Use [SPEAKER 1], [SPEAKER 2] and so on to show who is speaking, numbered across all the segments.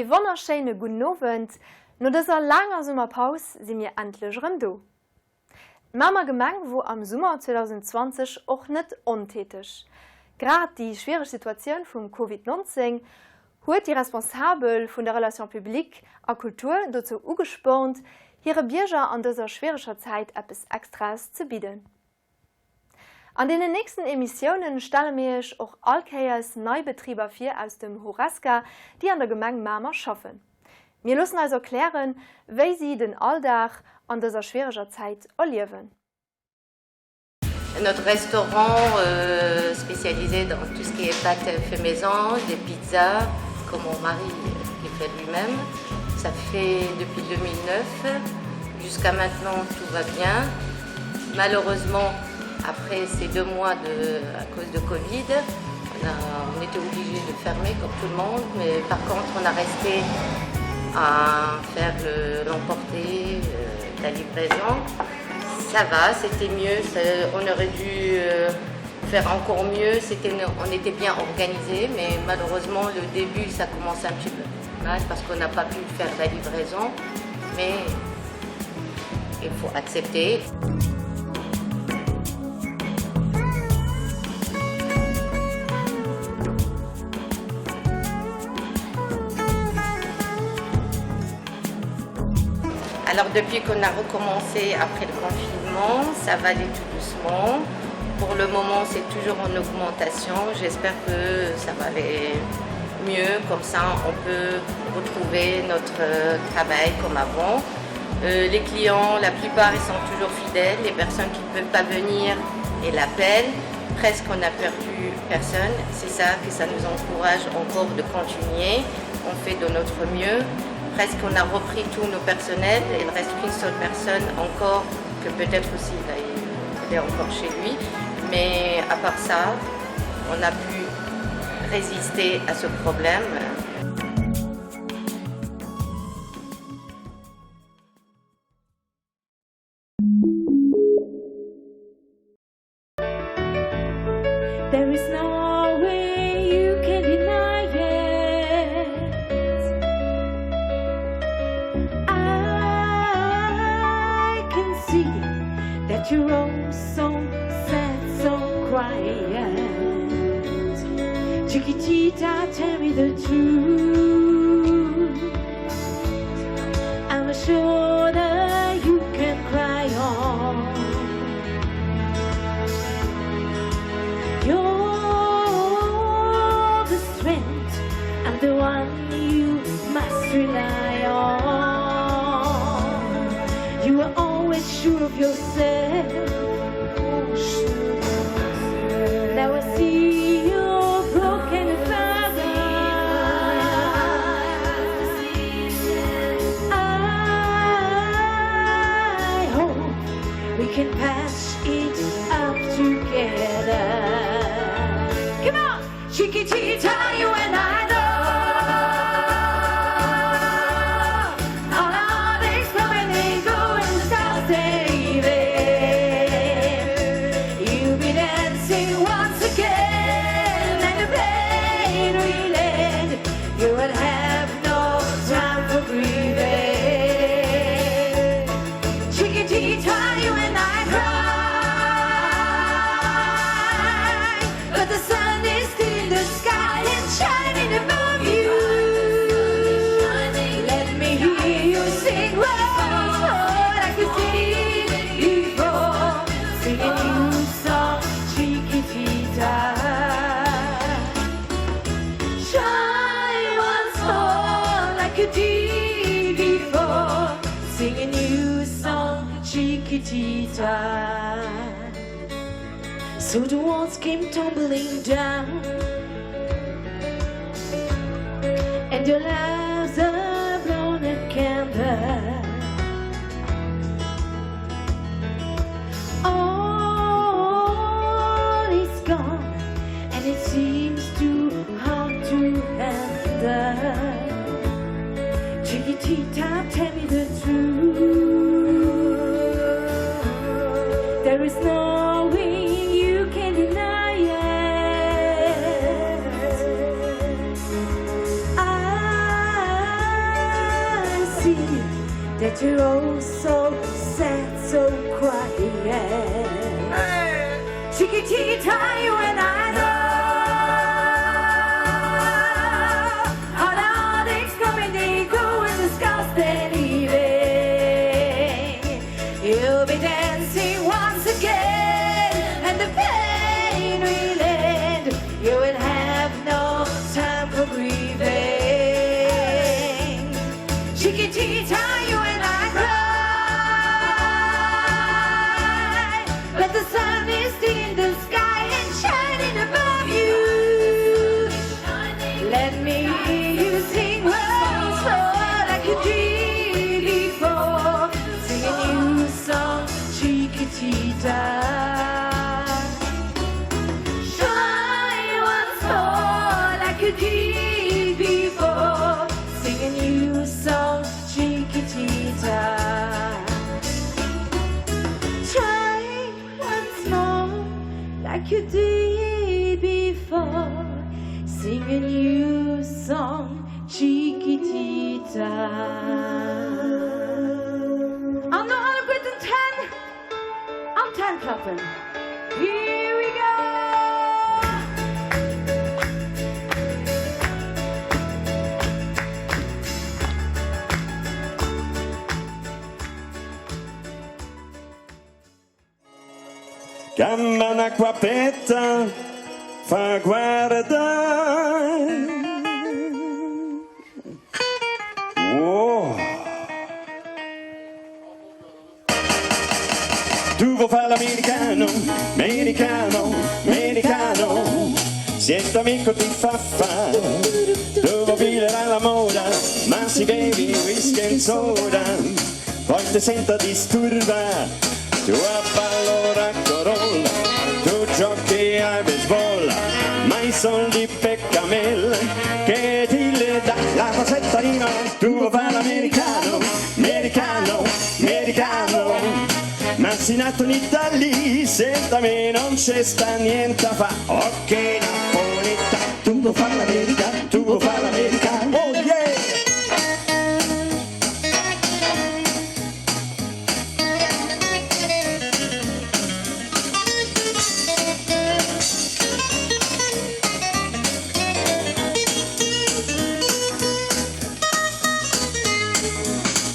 [SPEAKER 1] Ee wonnerschéine gudden Owend. No dëser laanger Summerpaus si mir endlech erëm do. D'Mamer Gemeng wor am Summer 2020 och net ontäteg. Grad déi schwiereg Situatioun vum Covid 19 huet déi Responsabel vun der Relation publique a Kultur dozou ugespornt, hire Bierger an dëser schwiereger Zäit eppes Extraes ze bidden. An deenen nächsten Emissiounen stelle mir iech och all Kéiers nei Betriber vir aus dem Horesca, déi an der Gemeng Mamer schaffen. Mir loossen eis erklären, wéi si den Alldag an dëser schwiereger Zäit erliewen.
[SPEAKER 2] Notre restaurant spécialisé dans tout ce qui est pâtes fait maison, des pizzas que mon mari les fait lui-même. Ça fait depuis 2009. Jusqu'à maintenant, tout va bien. Malheureusement, après ces deux mois de, à cause de Covid, on, a, on était obligé de fermer comme tout le monde, mais par contre, on a resté à faire l'emporter, euh, la livraison. Ça va, c'était mieux, ça, on aurait dû euh, faire encore mieux, c'était, on était bien organisé, mais malheureusement, le début, ça commence un petit peu mal parce qu'on n'a pas pu faire la livraison. Mais il faut accepter. Alors depuis qu'on a recommencé après le confinement, ça va aller tout doucement. Pour le moment, c'est toujours en augmentation. J'espère que ça va aller mieux. Comme ça, on peut retrouver notre euh, travail comme avant. Euh, les clients, la plupart, ils sont toujours fidèles. Les personnes qui ne peuvent pas venir, ils l'appellent. Presque, on n'a perdu personne. C'est ça que ça nous encourage encore de continuer. On fait de notre mieux. Presque, on a repris tous nos personnels. Il ne reste qu'une seule personne encore, que peut-être aussi, il est encore chez lui. Mais à part ça, on a pu résister à ce problème.
[SPEAKER 3] There is no way you can deny it. I can see that you're oh so sad, so quiet. Chiquitita, tell me the truth. I'm sure that you can cry on. You're the strength, I'm the one you must rely on. You are always sure of yourself. Now I see your broken father. I hope we can patch it up together. Come on, Chiquitita, you and I know. All our days come and they go and the stars they You'll be dancing once again and the pain will end. You will have no time for grieving. Chiquitita, you and I cry. But the sun is still in the sky and shining above you. Let me hear you sing once like you did before. Sing a new song, Chiquitita. Shine once more like you did before. Sing a new song, Chiquitita. So the walls came tumbling down, and your lives are blown a candle. All is gone, and it seems too hard to handle. Chiquitita, tell me the truth. There is no way you can deny it. But you're oh so sad, so quiet. Chiquitita, you and I know how the heartaches come and they go and the scars they're leaving. You'll be dancing once again, and the pain will end. You will have no time for grieving. Chiquitita, you and I cry, but the sun is still in the sky and shining above you. Let me hear you sing once more like you did before. Sing a new song, Chiquitita. Shine once more like you did before. Sing a new song, Chiquitita. Try once more like you did before. Sing a new song, Chiquitita. An no alleguerten d'Hänn an d'Hänn klappen. Here we go!
[SPEAKER 4] Chiamma n'acqua pe' te fa guardà. Oh. Tu vuò fa l'americano, americano, americano. Se il tuo amico ti fa fa, tu vuoi vivere alla moda, ma si bevi whisky e soda, poi ti senti disturba, tu abballo rock and roll, tu giochi a baseball, ma i soldi pe' Camel che ti le dà la rosetta di mamma, tu vuoi fare l'americano, americano, americano, ma si nato in Italy, sient'a me non ce sta niente a fa, ok napoletano, tu vuoi fare l'americano, tu vuoi fare l'americano, oh yeah!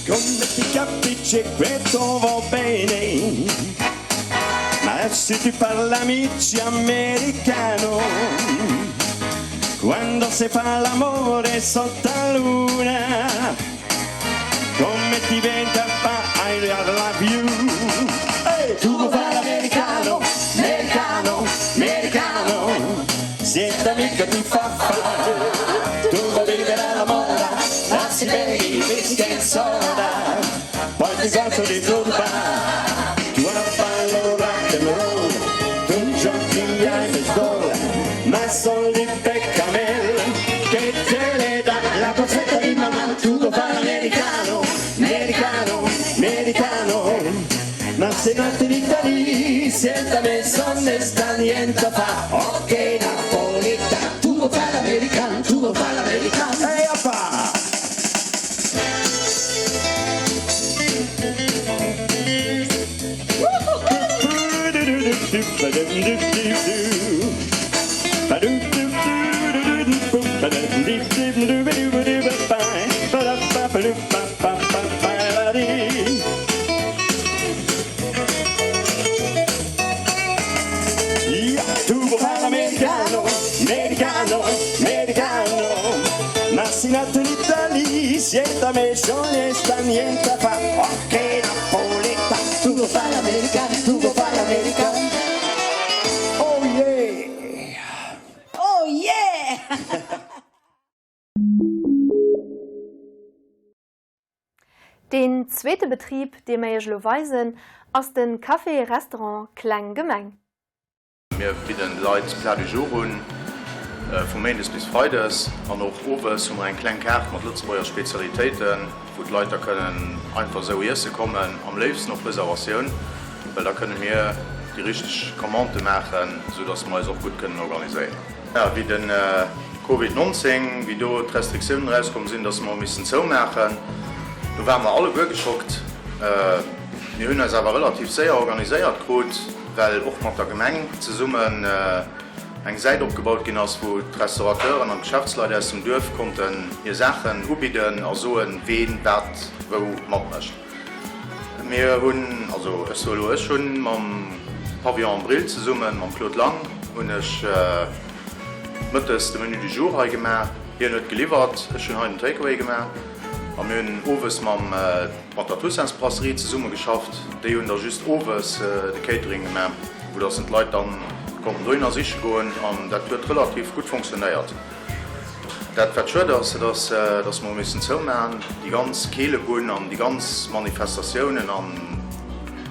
[SPEAKER 4] Come ti capisce questo va bene, ma se ti parla amici americano, quando si fa l'amore sotto la luna, come ti vende a fa I love you. Hey, tu vuoi fare l'americano, americano, americano, se il tuo amico ti fa fare, tu vuoi vivere alla moda, ma si bevi whisky e soda, poi ti sento disturba, tu abballo rock and roll, tu giochi ai baseball, ma soldi per Camel, che te le dà la corsetta di mamma, tu vuoi fare l'americano, americano, americano, ma sei nato in Italy, sient'a me, non sta niente a fa, ok napoletano, tu vuoi fare l'americano, tu vuoi fare l'americano, ehi appa! Tu vuoi fare l'americano, americano, americano, ma si nato in Italy, sient'a me, non sta niente a fa, ok napoletano, tu vuoi fare l'americano, tu vuoi fare l'americano, oh yeah!
[SPEAKER 3] Oh yeah!
[SPEAKER 1] Deen zweete Betrib, dee mer iech elo weisen, ass de Café-Restaurant Kleng Gemeng.
[SPEAKER 5] Mir bidden de Leit Plat du jour un, vu Méindes bis Freides, an och owes hu mer eng kleng Kaart mat Lëtzebuerger Spezialitéiten, wou d'Leit da kënnen einfach esou iesse kommen, am léifsten op Reservatioun, well da kënne mir déi richteg Commandë maachen, esou dass mer eis och gutt kënnen organiséieren. Wéi de Covid 19, wéi do d'Restriktiounen erauskomm sinn, dass mer hu missen zoumaachen. Do ware mer alleguer geschockt. Mir hunn eis awer relativ séier organiséiert krut, well och mat der Gemeng zesummen eng Säit opgebaut ginn ass, wou d'Restaurateuren an d'Geschäftsleit aus dem Duerf konnten hir Saachen ubidden a soen, ween wat wou matmécht. Mir hunn, also ech soe elo ech hunn, mam Pavillon Brill zesummen, mam Claude Lang, hunn ech mëttes de Menu du jour hei gemaach. Hien huet geliwwert, ech hunn hei den Take-away gemaach a mir hunn owes mam mat der Toussaints Brasserie zesumme geschafft. Déi hunn da just owes de Catering gemaach, wou dass d'Leit dann konnten dohinner siche goen an dat huet relativ gutt fonctionnéiert. Dat wat schued ass, dat ass, dass mer hu missen zoumaachen. Déi ganz Keelebunn an déi ganz Manifestatiounen an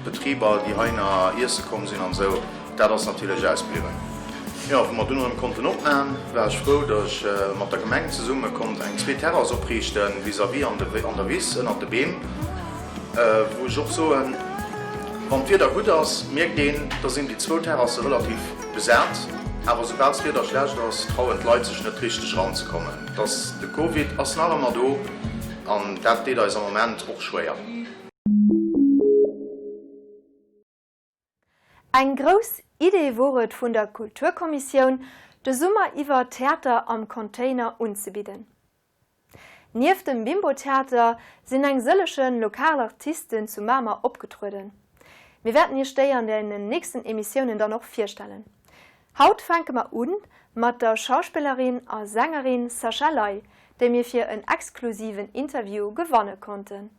[SPEAKER 5] Betriber, déi heihinner iesse komm sinn an esou, Dat ass natierlech ausbliwwen. Jo, wou mer dunn erëm konnten opmaen, war ech frou, datt ech mat der Gemeng zesumme konnt eng zweet Terrass opriichten, vis-à-vis an der Wiss, ënnert de Beem, wou ech och soen, wann d'Wieder gutt ass, mierkt een, da sinn déi zwou Terrasse relativ besat, awer soubal d'Wieder schlecht ass, trauen d'Leit sech net richteg eranzekommen. Dass de Covid ass nach ëmmer do an dat deet eis am Moment och schwéier.
[SPEAKER 1] Eng grouss Idee wor et vun der Kulturkommissioun, de Summer iwwer Theater am Container unzebidden. Nieft dem Bimbo-Theater sinn eng sëllege lokal Artisten zu Mamer opgetrueden. Mir wäerten Iech déi an den nächsten Emissiounen dann och virstellen. Haut fänke mer un mat der Schauspillerin a Sängerin Sascha Ley, déi mir fir en exklusiven Interview gewanne konnten.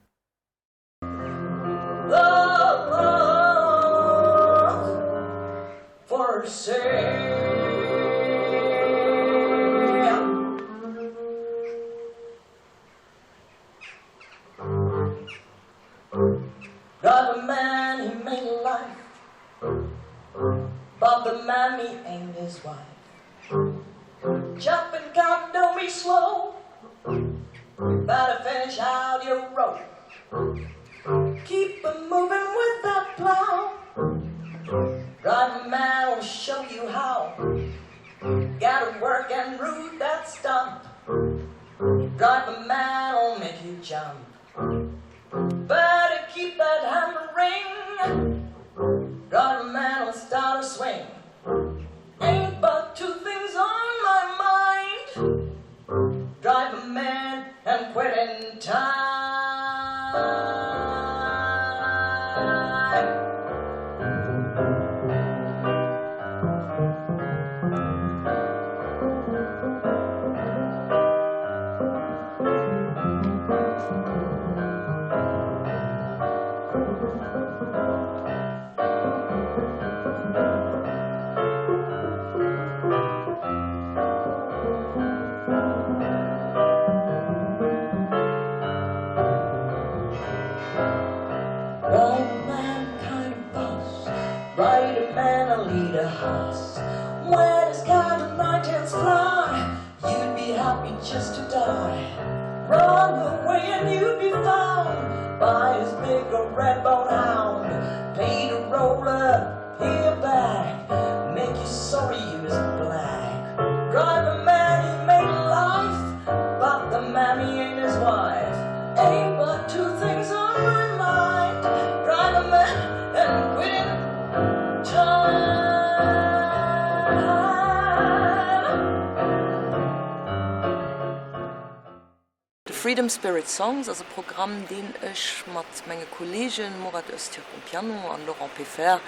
[SPEAKER 6] De Freedom Spirit Songs ass e Programm, deen ech mat menge Kolleegen Murat Öztürk um Piano an Laurent Peffer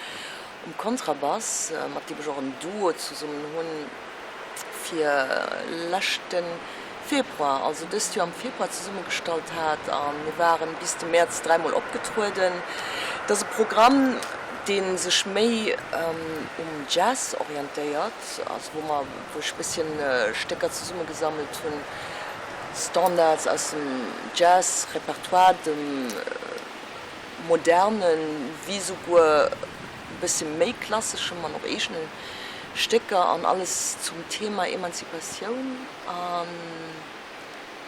[SPEAKER 6] um Kontrabass, mat deem ech och en Duo zesummen hunn, fir leschte Februar, also dëst Joer am Februar zesummegestallt hat. A mir waren bis de Mäerz dräimol opgetrueden. Et ass e Programm, dee sech méi um Jazz orientéiert, also wou mer, wou ech e bësschen Stécker zesummegesammelt hunn, Standards aus dem Jazz-Repertoire, dem modernen, wéi souguer e bëssche méi klasseschem an och eegene Stécker an alles zum Thema Emanzipatioun a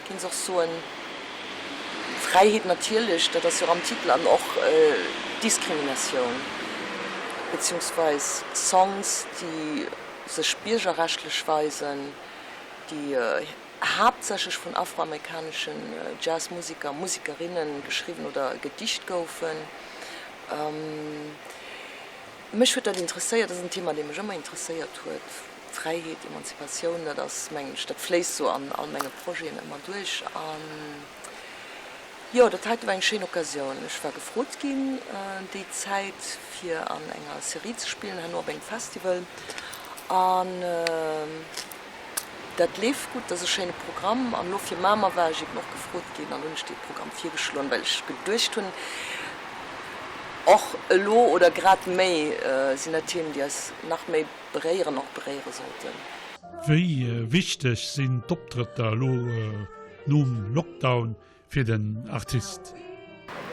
[SPEAKER 6] kéints och soen Fräiheet natierlech, dat ass jo och am Titel, an och Diskriminatioun, beziehungsweis Songs, déi sech biergerrechtlech weisen, déi. haaptsächlech vun afroamerikaneschen Jazzmusiker, Musikerinne geschriwwen oder gedicht goufen. Mech huet dat interesséiert, dat ass en Thema, dee mech ëmmer interesséiert huet, Fräiheet, Emanzipatioun, dat ass, mengen ech, dat fléisst sou an all menge Projeten ëmmer duerch. An jo, dat heite war eng schéin Occasioun. Ech war gefrot ginn déi Zäit, fir an enger Serie ze spillen, herno op engem Festival. An dat leeft gutt, dat ass e schéine Programm. An elo fir Mamer war ech eben och gefrot ginn an hunn ech dee Programm virgeschloen, well ech geduecht hunn, Och elo oder grad méi sinn dat Themen, déi eis nach méi beréieren, och beréiere sollten.
[SPEAKER 7] Wéi wichteg sinn d'Optrëtter elo nom Lockdown fir den Artist?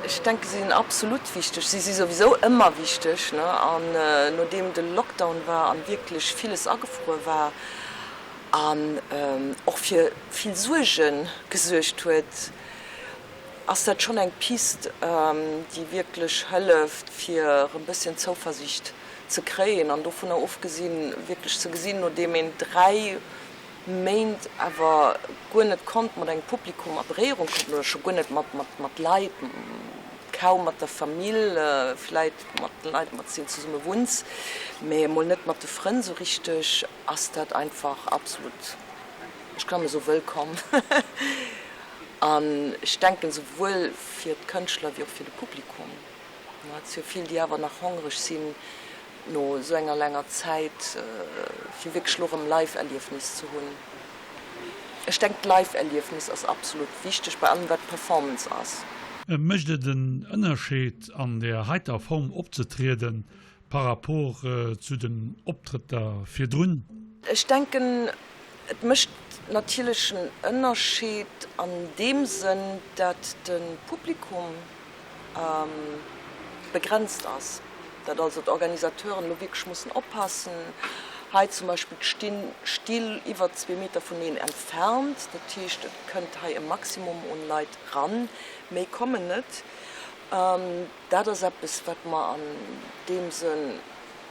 [SPEAKER 6] Ech denke se sinn absolut wichteg. Si si souwisou ëmmer wichteg, ne? An nodeem de Lockdown war an wierklech villes agefruer war an och fir vill Suerge gesuergt huet, Ass dat schonn eng Pist, déi wierklech hëlleft, fir erëm bësschen Zouversiicht ze kréien? An dovunner ofgesinn, wierklech ze gesinn, nodeem een 3 Méint awer guer net konnt mat engem Publikum a Beréierung kommen oder scho guer net mat Leit, kaum mat der Famill, vläit mat Leit, mat deenen s de zesumme wunns, mä emol net mat de Frënn esou richteg, ass dat einfach absolut, ech kann nëmme soe wëllkomm. An ech denken, souwuel fir d'Kënschtler wéi och fir de Publikum. Et si jo vill, déi awer nach hongreg sinn no esou enger laanger Zäit, fir wierklech elo erëm Live-Erliefnis ze hunn. Ech denken, d'Live-Erliefnis ass absolut wichteg bei allem, wat Performance ass.
[SPEAKER 7] Mécht et en Ënnerscheed, an där heiter Form opzetrieden, par rapport zu den Optrëtter virdrun?
[SPEAKER 6] Ech denken, et mécht natierlech en Ënnerscheed an deem Sënn, dat de Publikum begrenzt ass, dat also d'Organisateuren elo wierklech mussen oppassen. Hei zum Beispill stinn Still iwwer zwee Meter vuneen entfernt, dat heescht et kënnt hei e Maximum un Leit ran, méi kommen net. Dat ass eppes, wat mer an deem Sënn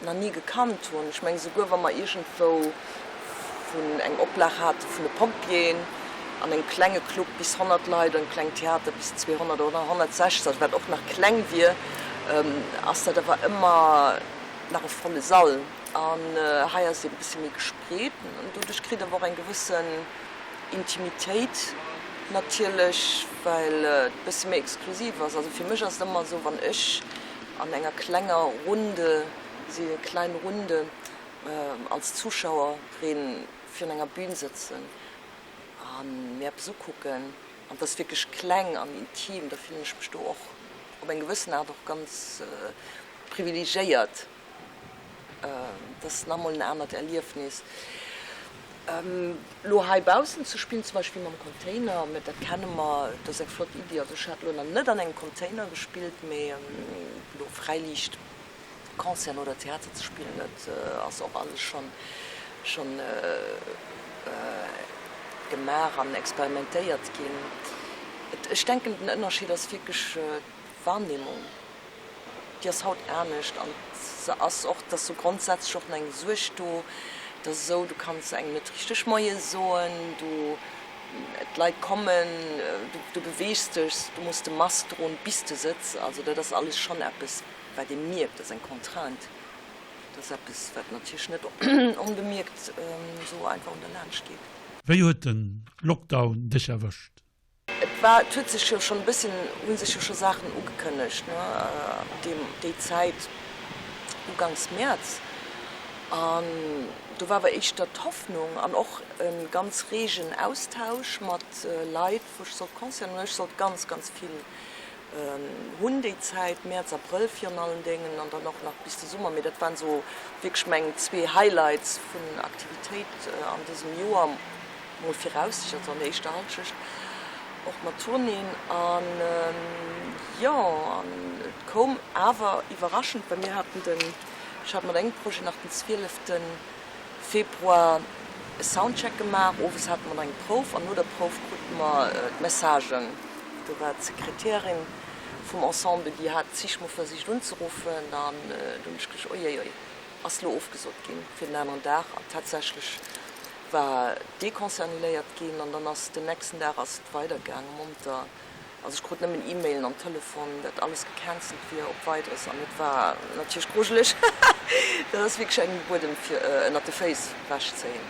[SPEAKER 6] nach ni gekannt hunn. Ech mengen, souguer wa mer iergendwou vun eng Oplag hate vun de Pompjeeën an engem klenge Club bis 100 Leit, an engem klengen Theater bis 200 oder 160, wat och nach kleng wier, ass dat awer ëmmer nach e volle Sall. An hei ass et e bësse méi gespreet an doduerch kritt awer och eng gewëssen Intimitéit natierlech, well et e bësse méi exklusiv ass. Also fir mech ass et ëmmer esou, wann ech an enger klenger Runde sinn, klein Runde, als Zuschauerin virun enger Bühn sëtzen a mir eppes ukucken an et ass wierklech kleng an intim, da fillen ech mech do och op eng gewëssen Aart och ganz privilegiéiert. Et ass nach emol en anert Erliefnis. Elo hei baussen ze spillen, zum Beispill mam Container, mä dat kenne mer, dat ass eng flott Iddi. Also ech hat elo nach net an engem Container gespillt, mä elo Fräiliicht Concerten oder Theater ze spillen, dat ass och alles schonn schonn gemaach an experimentéiert ginn. Ech denken, den Ënnerscheed ass wierklech d'Wahrnehmung. Déi ass haut anescht an se ass och, et ass sou grondsätzlech och nach eng Suerg do, et ass esou, du kanns engem net richteg Moie soen, du, d'Leit kommen, du, du beweegs dech, du muss de Mask droen bis de sëtz. Also dat ass alles schonn eppes, wat ee mierkt, dat ass eng Contrainte, dat ass eppes, wat natierlech net onbemierkt esou einfach un der laanscht geet.
[SPEAKER 7] Wéi huet de Lockdown dech erwëscht?
[SPEAKER 6] Et war, et huet sech jo schonn e bësschen, hu sech jo scho Saachen ugekënnegt, ne, deem, déi Zäit uganks Mäerz. An do war awer éischter d'Hoffnung an och e ganz reegen Austausch mat Leit, wou ech sollt Concerten hunn. Ech sollt ganz, ganz vill hunn déi Zäit, Mäerz, Abrëll virun allen Déngen an dann och nach bis de Summer. Mee dat waren esou wierklech meng zwee Highlights vun Aktivitéit an dësem Joer. Mol viraussicht, also an der éischter Halschecht och mat Tournéen an jo, an et koum awer iwwerraschend, well mir haten den, ech hat mat engem Projet nach den 12 Februar e Soundcheck gemaach, owes hate mer nach eng Prouf an no der Prouf krute mer d'Messagen, do war d'Sekretärin vum Ensemble, déi hat zig mol versicht unzeruffen an do hunn ech geduecht, oieioi, ass lo ofgesot ginn fir den aneren Dag an tatsächlech. War dee Concert annuléiert ginn an dann ass den nächsten Dag ass et weider gaange monter. Also ech krut nëmmen E-Mailen am Telefon, dat alles gecancelt wier op Weideres an et war natierlech grujeleg. Dat ass wierklech engem de Buedem fir ënnert de Féiss wechzéien.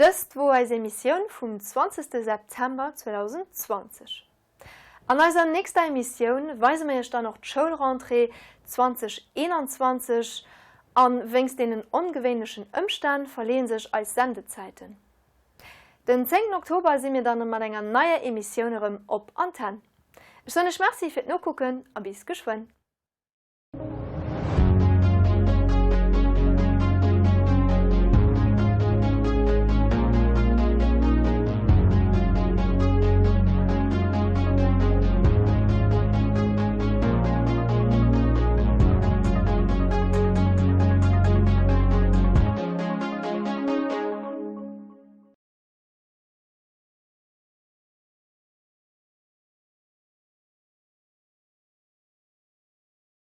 [SPEAKER 1] Dëst wor eis Emissioun vum 20 September 2020. An eiser nächster Emissioun weise mer iech dann och d'Schoulrentrée 2021 an wéinst deenen ongewéinlechen Ëmstänn verleeën sech eis Sendezäiten. Den 10 Oktober si mir dann mat enger neier Emissioun erëm op Antenn. Ech soen iech Merci fir d'Nokucken a bis geschwënn.